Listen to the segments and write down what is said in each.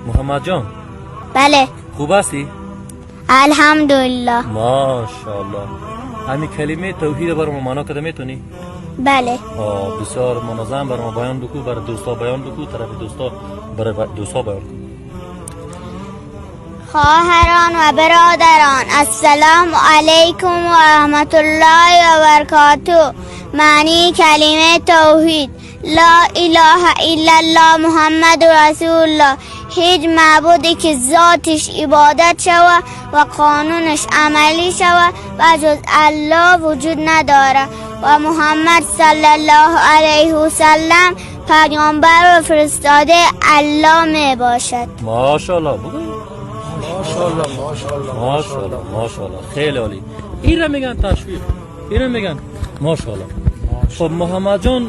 محمد جان. بله. خوب هستی؟ الحمدلله. ماشاءالله. همین کلمه توحید بر ما معنا کده میتونی؟ بله. آه، بسیار منظم بر ما بیان بکو، بر دوستا بیان بکو، طرف دوستا، بر دوستا بیان کو. خواهران و برادران، السلام علیکم و رحمت الله و برکاته. معنی کلمه توحید: لا اله الا الله محمد رسول الله. هیچ معبودی که ذاتش عبادت شود و قانونش عملی شود و جز الله وجود نداره و محمد صلی الله علیه و سلم پیامبر و فرستاده الله می باشد. ماشاءالله، بگو. ماشاءالله، ماشاءالله. ماشاءالله، ماشاءالله، خیلی عالی. این را میگن تشویق، این را میگن ماشاءالله. خب محمد جان،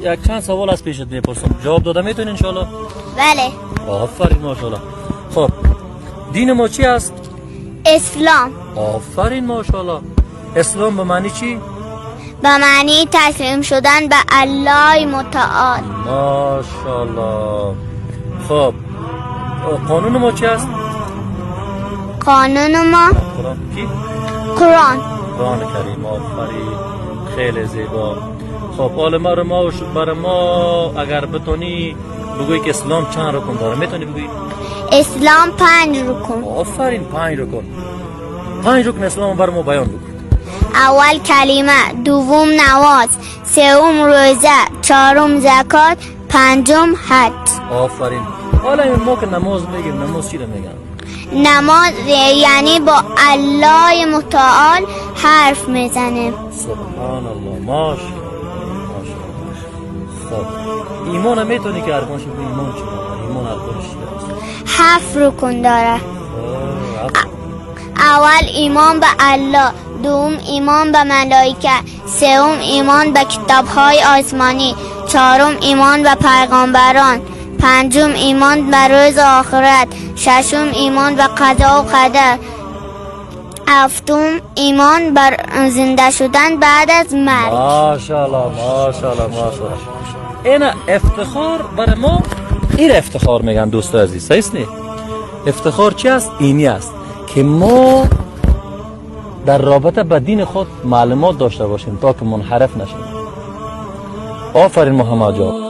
یک چند سوال از پیشت میپرسم، جواب داده میتونی انشالله؟ بله. آفرین، ماشاءالله. خب، دین ما چی است؟ اسلام. آفرین، ماشاءالله. اسلام به معنی چی؟ به معنی تسلیم شدن به الله متعال. ماشاءالله. خب، قانون ما چی است؟ قانون ما؟ قرآن کی؟ قرآن. قرآن کریم. آفرین، خیلی زیبا. خب، حالا ما رو ما برای ما اگر بتونی بگویی که اسلام چند رکن داره، میتونی بگویی؟ اسلام پنج رکن. آفرین، پنج رکن. پنج رکن اسلام بر ما بیان بکن. اول کلمه، دوم نماز، سوم روزه، چهارم زکات، پنجم حج. آفرین. حالا این ما که نماز میگیم، نماز چی رو میگن؟ نماز یعنی با الله متعال حرف میزنیم. سبحان الله، ماشاءالله، ماشاءالله. خب، ایمان میتونی که ارکانش بگی؟ ایمان چی؟ ایمان ارکانش چی است؟ هفت رکن داره. هفت. اول ایمان به الله، دوم ایمان به ملائکه، سوم ایمان به کتابهای آسمانی، چهارم ایمان به پیغمبران، پنجم ایمان به روز آخرت، ششم ایمان به قضا و قدر، هفتم ایمان بر زنده شدن بعد از مرگ. ماشاءالله، ماشاءالله، ماشاءالله. این افتخار برای ما، این افتخار میگن دوست عزیز، صحیح است؟ افتخار چی است؟ اینی است که ما در رابطه به دین خود معلومات داشته باشیم تا که منحرف نشیم. آفرین محمد جان.